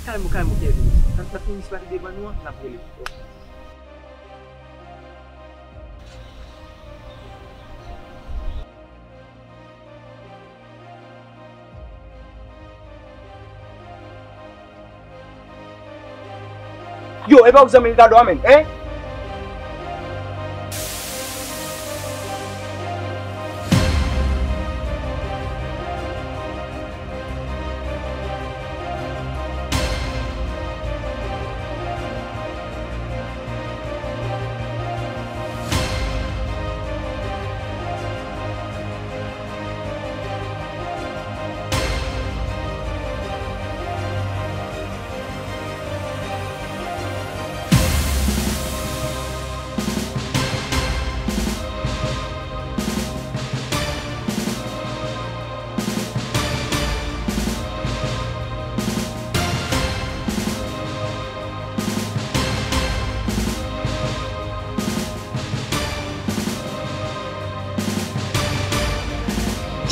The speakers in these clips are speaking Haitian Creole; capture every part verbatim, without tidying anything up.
Kalm ou, kalm ou, Kevin. N ap, n ap fini misye pa t devan nou an, n ap rele. Yo, e pa w k zanmi Ricardo a, menn, en?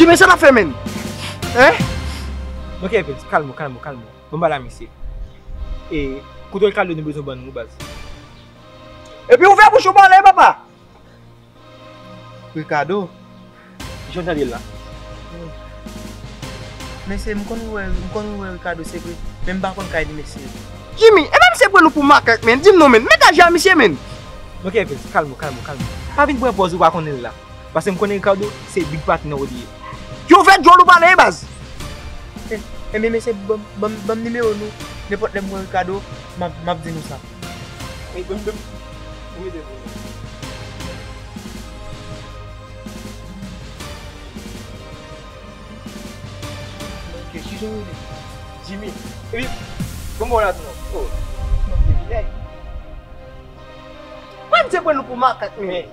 Jimmy, sa n ap fè, menn? Hein? Ok, Vince, kalm ou, kalm ou, kalm ou. Bon, ba la, mesye. E, kote Ricardo nou bezwen ban nou, baz. Epi ouvè bouch ou pale, papa! Ricardo. Jan w tande l la. Mesye, m konn wè, m konn wè Ricardo, se vre, men m pa konn kay li, mesye. Jimmy, e pa misye pran nou pou makak, menn. Di m non, menn. Men daj a misye, menn. Ok, Vince, kalm ou, kalm ou, kalm ou. Pa vin pran pòz ou pa konnen l la. Paske m konnen Ricardo, se big partner w li ye. Yo fè djòl ou pale, baz. E, ebyen, mesye, ban m, ban m, ban m nimewo nou. Nenpòt lè m wè Ricardo, m ap, m ap di nou sa. Ey, ban m, ban m, ban m ede pou nou. Ok, kijan w rele? Jimmy. Epi, bon, bon, la, non. Oh. Ok, ey. Mwen, m te pran nou pou makak, men.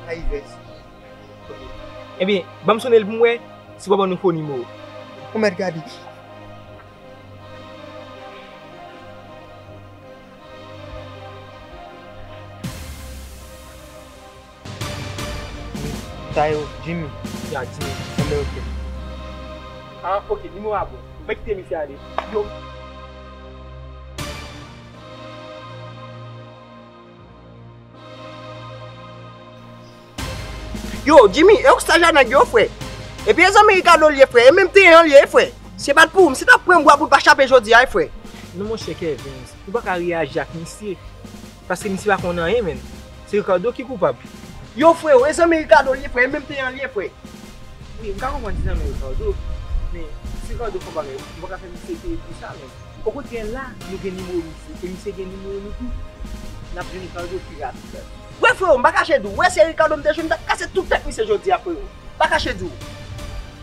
Ay, vès. Ebyen, ban m sonnen l pou m wè si w pa ban nou fo nimewo. Ou mèt gade. Sa yo, Jimmy. Ya, Jimmy. Enben, ok. Ah, ok, nimewo a bon. Ou pa kite misye ale. Yo. Yo, Jimmy, e ou k staj a nèg yo, frè. Epi e zanmi Ricardo l ye, frè. E menm tenyen an l ye, frè. Se pa t pou ou, m si t ap pran bwa pou l pa chape jodi a, frè. Non, monchè Kevin, ou pa ka reyaji ak misye. Paske misye pa konn anyen, menn. Se Ricardo ki koupab. Yo, frè, e zanmi Ricardo l ye, frè. E menm tenyen an l ye, frè. Wi, m ka konprann se zanmi Ricardo, men si Ricardo fè yon bagay, ou pa ka fè misye peye pou sa, menn. Okontrè, la, nou gen nimewo misye, e misye gen nimewo nou tou. N ap jwenn Ricardo pi rapid. Wè, frè, m pa kache di w. Wè, se Ricardo m te jwenn, m t ap kase tout tèt misye jodi a, frè. M pa kache di w.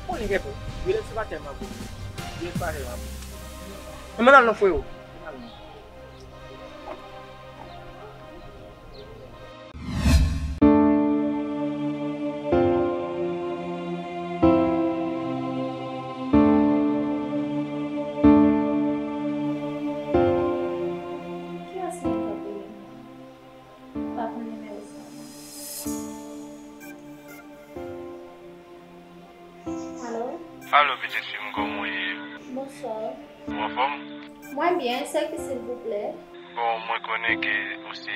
Konnen, frè, vyolansi pa tèlman bon. Vyolansi pa tèlman bon. Ann al non, frè. Ann al non. Kiyès menm k ap rele m? M pa konn nimewo sa non. Alo? Alo, pitit fi m, kòman w ye? Bonswa. Ou anfòm? Mwen byen, se ki, silvouplè? Bon, mwen konnen ke ou se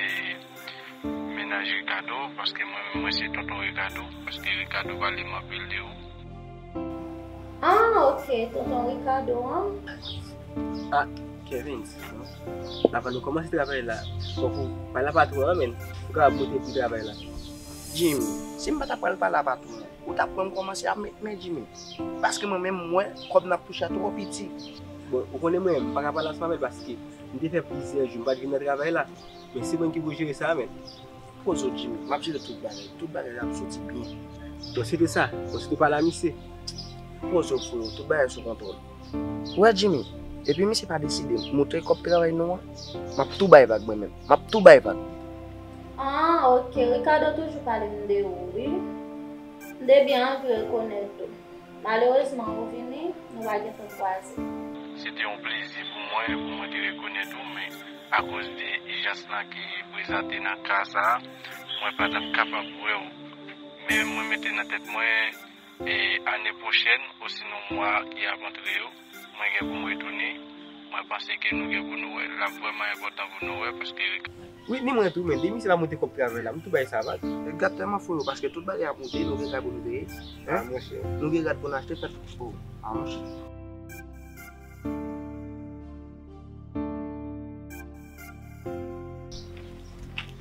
mennaj Ricardo, paske mwen menm, mwen se tonton Ricardo, paske Ricardo pale m anpil de ou. Ah, ok, tonton Ricardo an. Ah, Kevin, avan nou kòmanse travay la, fòk ou pale a patwon an, menn. Ou kapab monte pri travay la. Jimmy, si m pa ta pral pale a patwon an, ou t ap wè m kòmanse ap met men, Jimmy. Paske mwen menm, m wè kòb n ap touche a twò piti. Bon, ou konnen mwen, m pa ka pale ansanm avè l paske m te fè plizyè jou m pa t vin nan travay la. Men se mwen ki pou jere sa a, menn. Poze w, Jimmy, m ap jere tout bagay. Tout bagay ap soti byen. Bon, se te sa. Bon, se te pale a misye. Poze w, freo, tout bagay sou kontwòl. Ou wè, Jimmy, depi misye pa deside montre kòb travay nou an, m ap tou bay vag mwen menm. M ap tou bay vag. Ah, ok. Ricardo toujou pale m de ou, wi. M te byen anvi rekonèt ou. Malerezman, ou vini, nou pa gentan kwaze. Se te yon plezi pou mwen, pou mwen te rekonèt ou, men akoz de ijans lan ki prezante nan ka sa a, mwen pa t ap kapab wè w. Men mwen mete nan tèt mwen, E ane pwochèn, osinon mwa ki ap antre yo, mwen gen pou m retounen. Mwen panse ke nou gen pou nou wè. L ap vrèman enpòtan pou nou wè, paske Wi, ni mwen tou, men depi misye pa monte kòb travay la, m tou bay sa vag. Gad tèlman fou yo, paske tout bagay ap monte, nou gen kay pou nou peye. Hein? Ah, monchè. Nou gen rad pou n achte, fèt. Oh, ah, monchè.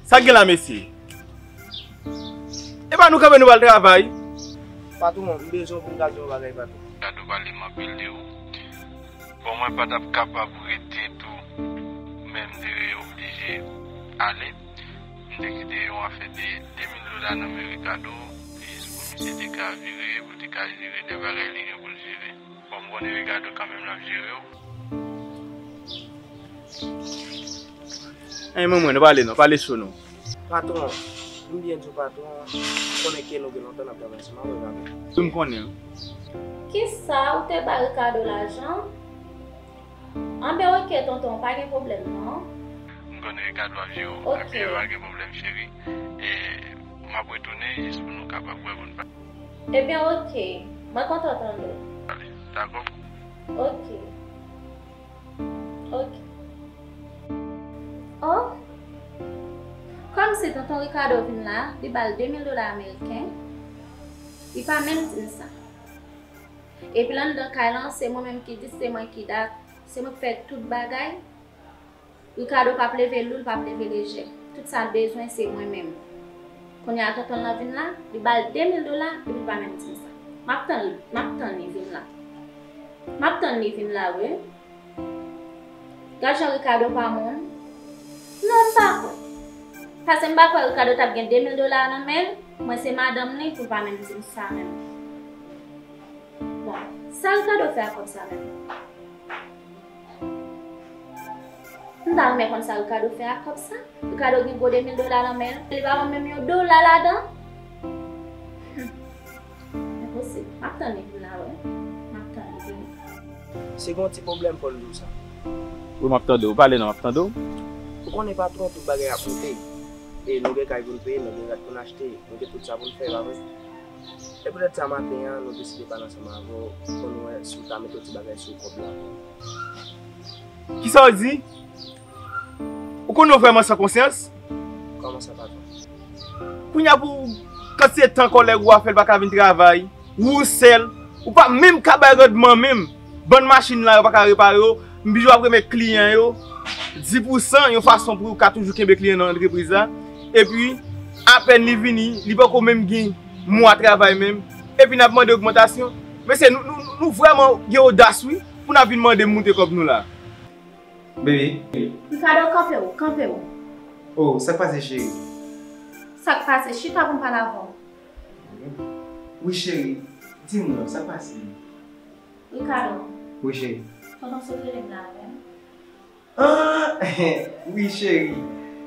Sa k gen la, mesye? E pa nou kanpe nou pral travay? Patwon, m bezwen w pou m ka di w yon bagay, patwon. Gad ou pale m anpil de ou. Bon, mwen pa t ap kapab rete tou, men m te oblije ale. M te kite yon afè de de mil dola nan men Ricardo, jis pou misye te ka vire, pou l te ka jere de bagay li gen pou l jere. Bon, m konnen Ricardo kanmenm l ap jere yo. Ey, manman, nou pale non, pale cho non. Patwon, m byen di w, patwon, m konnen ke nou gen lontan n ap travay ansanm, wi, patwon. Wi, m konnen. Kisa, ou te bay Ricardo lajan? Anben, oke, tonton, pa gen pwoblèm, non. M konnen Ricardo ap jere w. Oke. Ap jere w, pa gen pwoblèm, cheri. E m ap retounen jis pou nou kapab wè pou n pa. Ebyen, oke. Mwen kontan tande w. Ale, dakò. Oke. Oke. Oh! Kòmsi tonton Ricardo vin la, li ba l de mil dola ameriken, li pa menm di m sa. Epi l anndan kay lan, se mwen menm ki di, se mwen ki dat, se mwen k fè tout bagay. Ricardo p ap leve lou, l p ap leve lejè. Tout sa l bezwen, se mwen menm. Kounye a tonton l lan vin la, li ba l de mil dola, epi l pa menm di m sa. M ap tann li, m ap tann li vin la. M ap tann li vin la, wi. Gad jan Ricardo pa moun. Non, m pa kwè. Paske m pa kwè Ricardo t ap gen de mil dola nan men l, mwen se madanm li pou l pa menm di m sa menm. Bon, sa Ricardo fè ak kòb sa menm? M ta renmen konn sa Ricardo fè ak kòb sa. Ricardo gen gwo de mil dola nan men l, li pa wè menm yon dola ladan. Enposib. M ap tann li vin la, wi. M ap tann li vini. Se gen yon ti pwoblèm fò n di w sa. Wi, m ap tande w. Pale non, m ap tande w. Ou konnen patwon, tout bagay ap monte. E nou gen kay pou n peye, nou gen rad pou n achte, nou gen tout sa pou n fè, pa vre? E poutèt sa maten an, nou deside pale ansanm avè w pou n wè si w ta mete yon ti bagay sou kòb la. Kisa w di? Ou konnen w vrèman san konsyans? Kòman sa, patwon? Kounye a pou kantite tan kòlèg ou a fè l pa ka vin travay, ou sèl, ou pa menm ka bay randman menm. Bann machin la, yo pa ka repare yo, m toujou ap remèt kliyan yo dis pousan, yon fason pou yo ka toujou kenbe kliyan nan antrepriz la. Epi, apèn li vini, li poko menm gen mwa travay menm. Epi n ap mande ogmantasyon. Mesye, nou, nou, nou vrèman gen odas, wi, pou n ap vin mande m moute kòb nou la. Bebe. Ricardo, kanpe w, kanpe w. Oh, sa k pase, cheri? Sa k pase? Chita pou m pale avè w. Wi, cheri. Di m non, sa k pase? Ricardo. Wi, cheri. Tonton sot rele m la, wi. Ah, wi, cheri.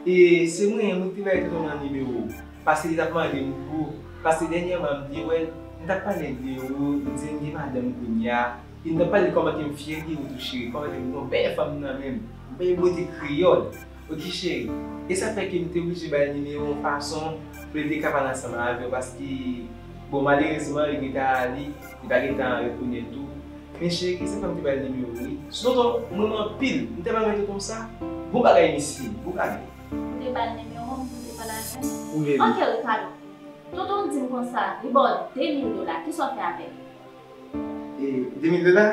E se mwen, mwen ki te bay tonton nan nimewo w. Paske li t ap mande m pou ou. Paske dènyèman, m te wè l, m t ap pale de ou, m di m gen madanm kounye a. E m t ap pale kòman ke m fyè de ou tou, cheri. Kòman ke m gen yon bèl fanm nan men m. Bèl bote kreyòl. Oke, cheri. E sa fè ke m te oblije ba l nimewo w yon fason pou li te ka pale ansanm avè w, paske, bon, malerezman, li gentan ale, li pa gentan rekonèt ou. Men cheri, se pa m te ba l nimewo w, wi. Tonton, m renmen w anpil. M tèlman renmen tonton sa. Bon bagay, mesye. Bon bagay. Ou te ba l nimewo m pou te pale avè m? Wi, bebe. Oke, Ricardo. Tonton di m konsa, li ba w de mil dola. Kisa w fè avè l? E, de mil dola?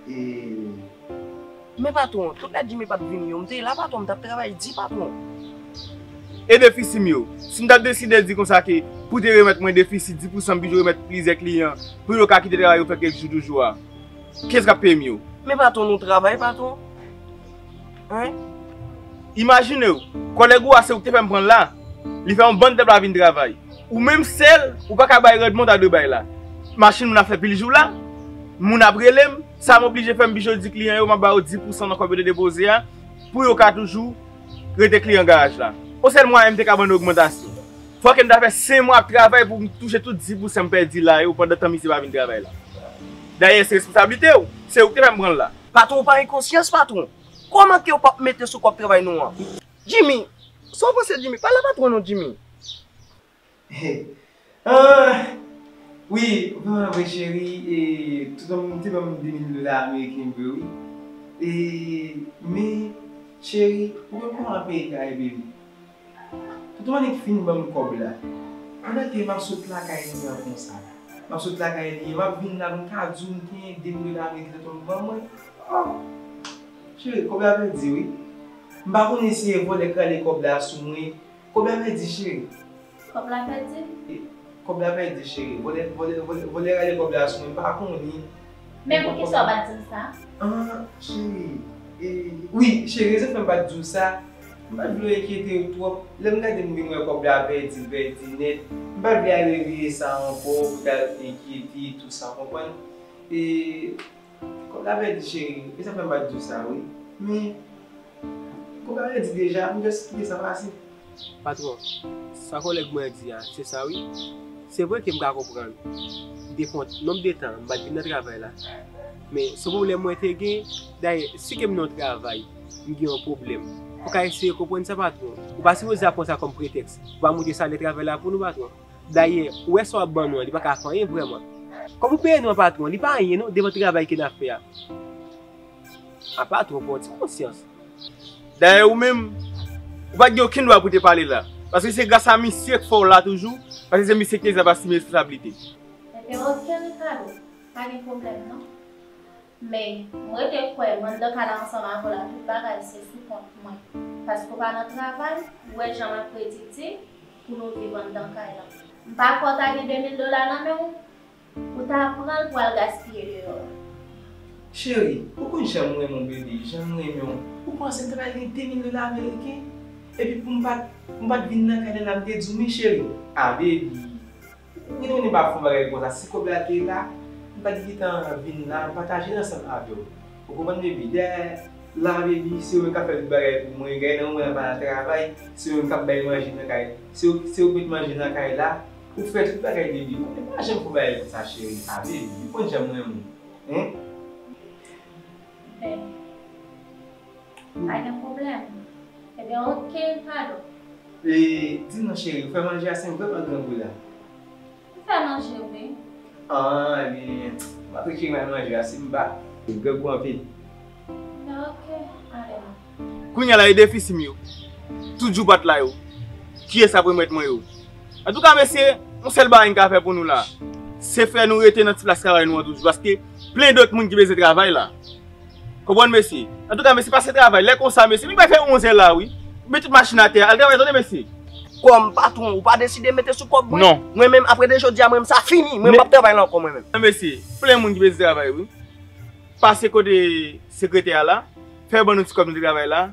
E, men patwon, tout lè Jimmy pa t vini yo, m te la, patwon, m t ap travay di, patwon. E defisi m yo? Si m ta deside di konsa ke pou te remèt mwen defisi dis pousan, m pito remèt plizyè kliyan pou yo ka kite travay yo fè kèk jou toujou a, kiyès k ap peye m yo? Men patwon, nou travay, patwon. Hein? Imajine w, kòlèg ou a se ou k te fè m pran l la. Li fè yon bann tan l pa vin travay. Ou menm sèl, ou pa ka bay randman w ta dwe bay la. Machin moun ap fè pil jou la, moun ap rele m, sa m oblije fè, m pito di kliyan yo, m ap ba yo dis pousan nan kòb yo te depoze a, pou yo ka toujou rete kliyan garaj la. Yon sèl mwayen m te ka ban nou ogmantasyon. Fòk m ta fè senk mwa ap travay pou m touche tout dis pousan m pèdi la yo pandan tan misye pa vin travay la. Dayè, se responsablite w, se ou ki te fè m pran l la. Patwon, ou pa gen konsyans, patwon. Kòman ke w p ap mete sou kòb travay nou an? Jimmy, sa w panse, Jimmy? Pale a patwon non, Jimmy. Ah, Wi, vrèman vre, cheri, e, tonton m te ban m de mil dola ameriken vre, wi. E, men, cheri, ou konn kòman peyi a ye, baby? Tonton annik fin ban m kòb la. Pandan ke m ap sot lakay li an konsa. M ap sot lakay li, m ap vin la, m ka di w m genyen de mil dola ameriken tonton m ban mwen. Oh! Cheri, kòb la pèdi, wi. M pa konnen si e vòlè k rale kòb la sou mwen. Kòb la pèdi, cheri. Kòb la pèdi? E, kòb la pèdi, cheri. Vòlè, vòlè, vòlè, vòlè rale kòb la sou mwen, m pa konnen. Men poukisa w pa t di m sa? Ah, cheri. E, wi, cheri, rezon k fè m pa t di w sa, m pa t vle w enkyete w twòp. Lè m gade m vin wè kòb la pèdi, l pèdi nèt. M pa t vle al reveye sa ankò, pou t al enkyete, tou sa, w konprann? E, kòb la pèdi, cheri. E sa fè m pa t di w sa, wi. Men, kòb la pèdi deja, m just kite sa pase. Patwon, sa kòlèg mwen di a, se sa wi. Se vre ke m ka konprann. Defon, nonb de tan, m pa t vin nan travay la. Men, se pwoblèm mwen te gen. Dayè, si ke m nan yon travay, m gen yon pwoblèm, ou ka eseye konprann sa, patwon. Ou pa sipoze ap pran sa kòm pretèks pou pa monte salè travay la pou nou, patwon. Dayè, ou wè sa w ap ban nou an, li pa ka fè anyen vrèman. Kòb ou peye nou an, patwon, li pa anyen non, devan travay ke n ap fè a. A, patwon, pran ti konsyans. Dayè, ou menm, ou pa t gen okenn dwa pou te pale la. Paske se gras a misye k fè w la toujou, paske se misye ki te dwe asime responsablite. Ebyen, oke, Ricardo, pa gen pwoblèm non. Men, m rete kwè, m anndan kay la ansanm avè w la, tout bagay se sou kont mwen. Paske w pa nan travay, ou wè jan m ap kredite pou nou viv anndan kay la. M pa kwè w ta gen de mil dola nan men w, ou ta pran l pou al gaspiye deyò a. Cheri, ou konn jan m renmen w, baby, jan m renmen w. Ou panse m ta pral gen de mil dola ameriken? Epi pou m pa t, pou m pa t vin nan kay la, m te di w, men cheri, a, baby. Ou gentan konnen m pa fè yon bagay konsa. Si kòb la te la, m pa t gentan vin la, m pataje l ansanm avè w. Ou konprann, baby? Dèyè la, baby, se ou menm k ap fè tout bagay pou mwen. Gade nan moman m pa nan travay, se ou menm k ap bay manje nan kay. Se ou, se ou k met manje nan kay la. Ou fè tout bagay, baby. Ou konnen m pa janm fè yon bagay konsa, cheri. A, baby, ou konn jan m renmen w. Hein? Ben, pa gen pwoblèm. Ebyen, oke, padon. E, di m non, cheri, ou fè manje a, se m vrèman grangou la. M fè manje, wi. Ah, ebyen, m ap retire manje a, se m ba. Grangou anpil. Ben, oke, ale non. Kounye a la, e defi sim yo. Tout jou pa t la yo. Kiyès ap remèt mwen yo? Antouka, mesye, yon sèl bagay n ka fè pou nou la, se fè nou rete nan ti plas travay nou an toujou, paske plen dòt moun ki bezwen travay la. Konprann, mesye? Antouka, mesye, pase travay. Lè konsa, mesye, nou pral fè onz è la, wi. Met tout machin atè, al travay, tande, mesye. Kòm patwon, ou pa deside mete sou kòb mwen? Non. Mwen menm, apre de jodi a, mwen menm, sa fini. Mwen menm, m p ap travay la ankò, mwen menm. Men, mesye, plen moun ki bezwen travay, wi. Pase kote sekretè a la, fè ban nou ti kòb nou te travay la,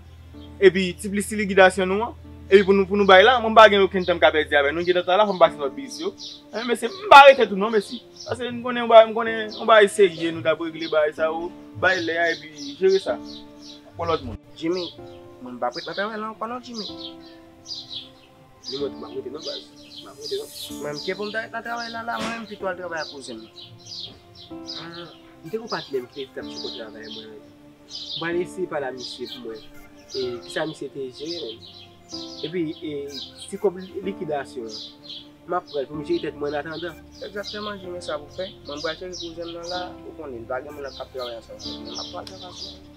epi ti plis ti likidasyon nou an, epi pou nou, pou nou bay la, mwen m pa gen okenn tan m ka pèdi avè nou, nou gentan la, fò m pase lòt biznis yo. Men, mesye, m pa rete tou non, mesye. Paske m konnen yon bagay, m konnen yon bagay serye, nou t ap regle bagay sa yo, bay lè a, epi jere sa. Pran lòt moun. Jimmy, mwen m p ap ret nan travay la ankò non, Jimmy. Li mwen tou, m ap rete non, baz. M ap rete non. Mwen, m ke pou m ta ret nan travay la, la, mwen menm pito al travay ak kouzen m. Ah, m te gon patnè m ki te di l ap tcheke yon travay mwen. M pral eseye pale a misye pou mwen. E, kisa misye te jere menm. Epi, e, ti kòb li-, likidasyon an, m ap pran l pou m jere tèt mwen an atandan. Egzakteman, Jimmy, sa pou fè. Mwen, m pral tcheke kouzen m nan la, ou konnen, li pa gen moun k ap travay ansanm avè m, men m ap pral travay ansanm.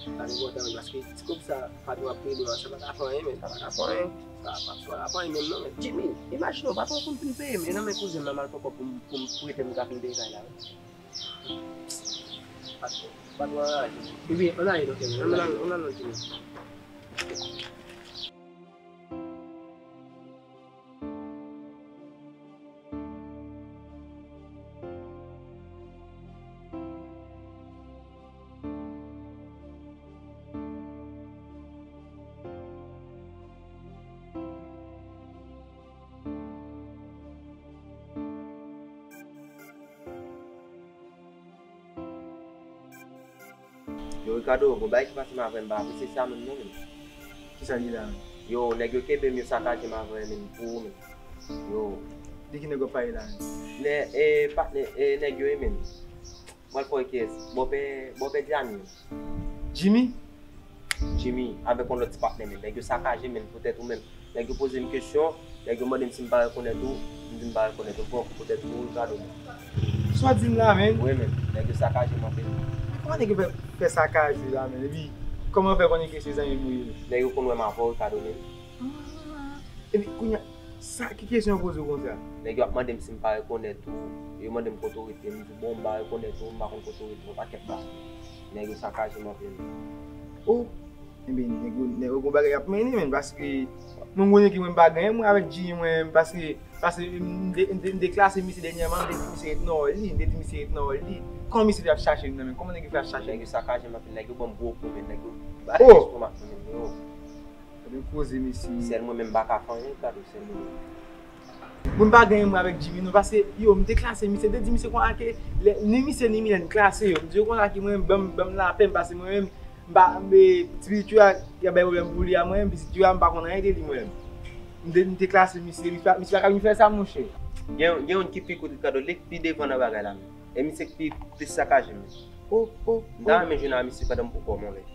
Pa gen pwoblèm, paske ti kòb sa, patwon ap peye nou an, sa pa ka fè anyen, men. Sa pa ka fè anyen. Sa pa, sa pa ka fè anyen menm, non, men. Jimmy, imajine w, patwon konn fin peye m, e nan men kouzen m nan m al pran kòb pou m, pou m prete m ka fin peye kay la, wi. Patwon, patwon anraje. Ebyen, ann ale, doktè, men. Ann al, ann al, non, Jimmy. Yo, Ricardo, gon bagay ki pase m avè m, m pa apresye sa menm non, menm. Kisa ki la menm? Yo, nèg yo kenbe m, yo sakaje m avè menm, pou ou menm. Yo. De ki nèg w ap pale la menm? Nè, e, patnè, e, nèg yo ye menm. Mwen fò kiyès? Bòpè, bòpè Diane yo. Jimmy? Jimmy, avèk yon lòt ti patnè menm. Nèg yo sakaje menm, poutèt ou menm. Nèg yo poze m kesyon, Nèg yo mande m si m pa rekonèt ou, m di m pa rekonèt ou. Bon, poutèt ou, Ricardo, men. Sa w di m la, menn? Wi, men. Nèg yo sakaje m anpil. Kòman nèg yo fè, fè sakaje la, menn? Epi, kòman w fè konnen ke se zanmi m ou ye? Nèg yo konn wè m avè w, Ricardo, men. Ah, epi, kounye a, sa, ki kesyon yo poze w konsa? Nèg yo ap mande m si m pa rekonèt ou, yo mande m kote w rete, m di, bon, m pa rekonèt ou, m pa konn kote w rete, yon pakèt bagay. Nèg yo sakaje m anpil. Oh! Ebyen, nèg yo, nèg yo gon bagay y ap mennen, menn, paske mwen konnen ke mwen m pa gen mwen avèk Jimmy, mwen, paske, paske m de-, m de-, m deklase misye dènyèman, m te di misye ret nan wòl li, m te di misye ret nan wòl li. Kòman misye te ap chache m nan, menn? Kòman nèg yo fè ap chache m? Nèg yo sakaje m anpil, nèg yo ban m gwo kou, menn, nèg yo ba Oh! Estomak mwen, menn, yo. Ebyen, koze, mesye. Sèl mwen menm m pa ka fè anyen, Ricardo, sèl mwen menm. Mwen m pa gen mwen avèk Jimmy non, paske, yo, m te klase misye, m te di misye konsa ke, lè, ni misye ni Mylène klase yo. M di yo konsa ke mwen, ban m, ban m lapè m, paske mwen menm, m pa, m, e, ti pitit yo a, y ap bay pwoblèm pou li a, mwen menm, pitit yo a, m pa konn anyen de li, mwen menm. M te, m te klase misye, misye pa, misye pa ka vin fè sa, monchè. Gen, gen youn ki pi kout Ricardo, li k pi devan nan bagay la menm. E misye k pi plis sakaje m. Oh, oh, M ta oh. renmen jwenn a misye pandan m poko moulen.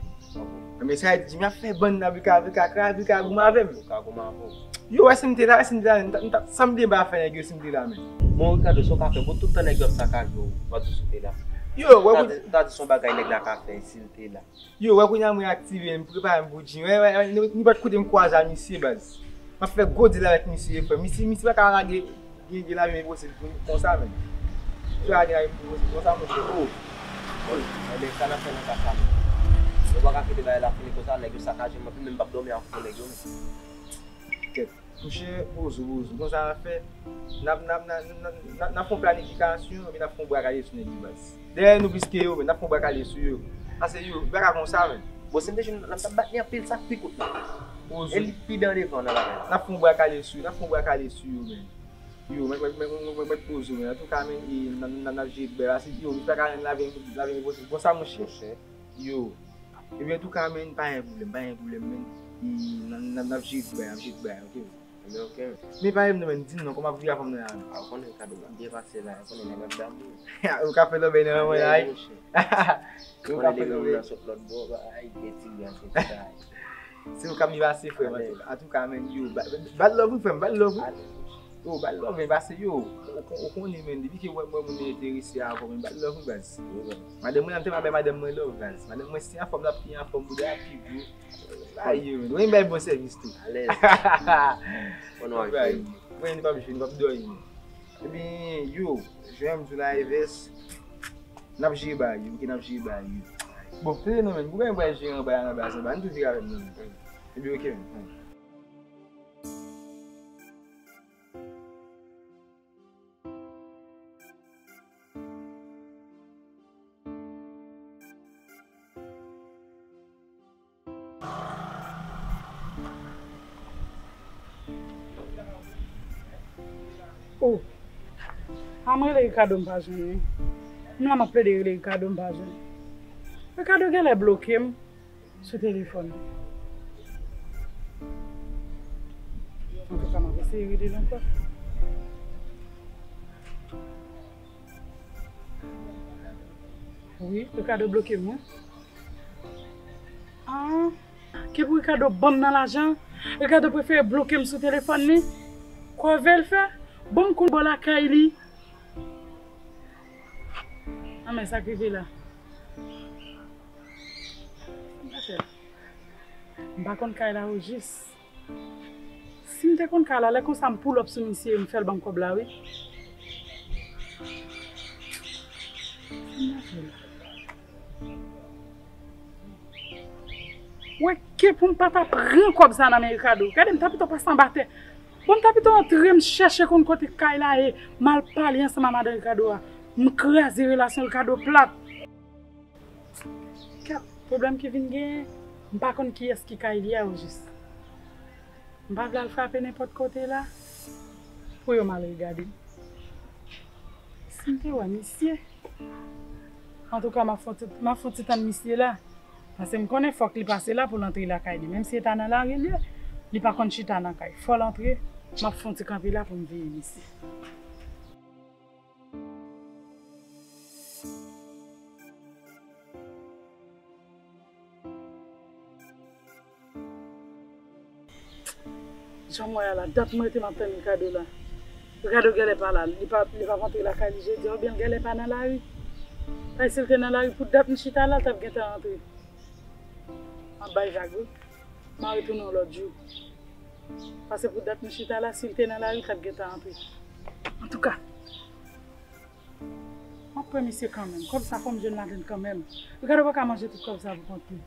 Ebyen, sa vle di, Jimmy ap fè bann nan, Bika, Bika, Bika, Bika goumen avè m. Bika goumen avè w. Yo, wè si m te la, wè si m te la, m ta, m ta, sa m te ba fè nèg yo si m te la, menn. Bon, Ricardo, sa w ka fè? Bon, tout tan nèg yo ap sakaje w, w ap di si w te la. Yo, wè, ta di, ta di se yon bagay nèg la ka fè si l te la. Yo, wè kounye a mwen aktive, m prepare m pou Jimmy. Wè, wè, wè, nenpòt kote m kwaze a misye, baz. M ap fè gwo deal avèk misye, frè. Misye, misye pa ka lage gen, gen lavi m enposib pou konsa, menn. Misye pa ka gen lavi m enposib konsa, monchè. Oh! Bon, enben, sa n ap fè nan ka sa, menn? Yo pa ka kite bagay la fini konsa, nèg yo sakaje m anpil, men m p ap dòmi avèk nèg yo, menn. Kèt. Monchè, poze w, poze w. Konsa n ap fè. N ap, n ap, n ap, n ap, n ap, n ap fè yon planifikasyon, epi n ap fè yon bwa kale sou nèg yo, baz. Dèyè nou plis ke yo, men n ap fè yon bwa kale sou yo. Paske yo, bagay konsa, menn. Bon, si m te jwenn, n ap t ap bat li anpil, sa k pi kout la. Poze. E li pi dan devan nan bagay la. N ap fè yon bwa kale sou yo, n ap fè yon bwa kale sou yo, menn. Yo, mèt, mèt, mèt, mèt, mèt, mèt poze w, menn. Antouka, menn, e, n ap, n ap, n ap jere bèl la, si yo, misye pa ka jwenn lavi, lavi enposib. Bon, sa, monchè. Monchè. Yo. Epi antouka, menn, pa gen pwoblèm, pa gen pwoblèm, menn. E, n ap, n ap, n ap jere tout bagay, n ap jere tout bagay, oke? Ebyen, oke. Men pa menm nan, menn, di m non, kòman ap vire avè m nan la, menn? A, ou konnen Ricardo, m byen pase la, ou konnen nèg la damou. Ou ka fè lòbèy nan men mwen la, wi. Ou ka fè lòbèy. Ou konnen depi moun nan sot lòt bò, ay, gen ti gaz, gen ti bagay. Se ou k ap byen pase, frè m, antouka, menn, yo, ba-, bad love, wi, frè m, bad love, wi. Yo, bad love, men pase, yo, ou kon-, ou konnen, menn, depi ke mwen, mwen, moun nan enterese avè w, men bad love, wi, baz. Wi, baz. Madanm mwen, m tèlman bay madanm mwen love, baz. Madanm mwen, si anfòm, l ap pi anfòm, bouda pi gwo. Ayo, menn. Mwen bay bon sèvis tou. Alèz. Bon, nou ap jwe. Mwen, nou p ap jwe, nou p ap dòmi. Ebyen, yo, jan m di w la, Evès, n ap jere bagay yo, oke, n ap jere bagay yo. Bon, tande non, menn, pou mwen, mwen jere anba a, anba a, anba a, nou tou vire avè m non, menn. Ebyen, oke, menn. Oh. A m rele Ricardo, m pa jwenn li. M la m ap plede rele Ricardo, m pa jwenn. Ricardo genlè bloke m sou telefòn. Antouka, m ap eseye rele l ankò. Wi, Ricardo bloke m, wi. Ah, ke pou Ricardo ban m nan lajan, Ricardo prefere bloke m sou telefòn li. Kwè vè l fè, ban m kou bò lakay li. Ah, men sa k rive la. M pa konn kay la ojis. Si m te konn kay la, lè konsa m pull up sou misye, m fè l ban m kòb la, wi. Wè, ke pou m pa ta pran kòb sa nan men Ricardo. Gade, m ta pito pase anba tè. Bon, m ta pito antre, m chèche konn kote kay la ye, m al pale ansanm a madan Ricardo a. M kraze relasyon Ricardo plat. Kat pwoblèm ki vin genyen, m pa konn kiyès ki kay li a ojis. M pa vle al frape nenpòt kote la pou yo mal regade m. Si m te wè misye. Antouka, m ap fè yon ti, m ap fè yon ti tann misye la. Paske m konnen fòk li pase la pou l antre lakay li. Menm si e ta nan lari l ye, li pa konn chita nan kay. Fò l antre, m ap fè yon ti kanpe la pou m veye misye. Jan m wè a la, dat mwen rete m ap tann Ricardo la. Ricardo genlè pa la, li pa, li p ap antre lakay li jodi a, oubyen l genlè pa nan lari. Paske si l te nan lari, pou dat m chita la, l t ap gentan antre. M ap bay vag, wi. M a retounen yon lòt jou. Paske pou dat m chita la, si l te nan lari, l t ap gentan antre. Antouka, m ap pran misye kanmenm. Kòb sa, fò m jwenn ladann kanmenm. Ricardo pa ka manje tout kòb sa pou kont li.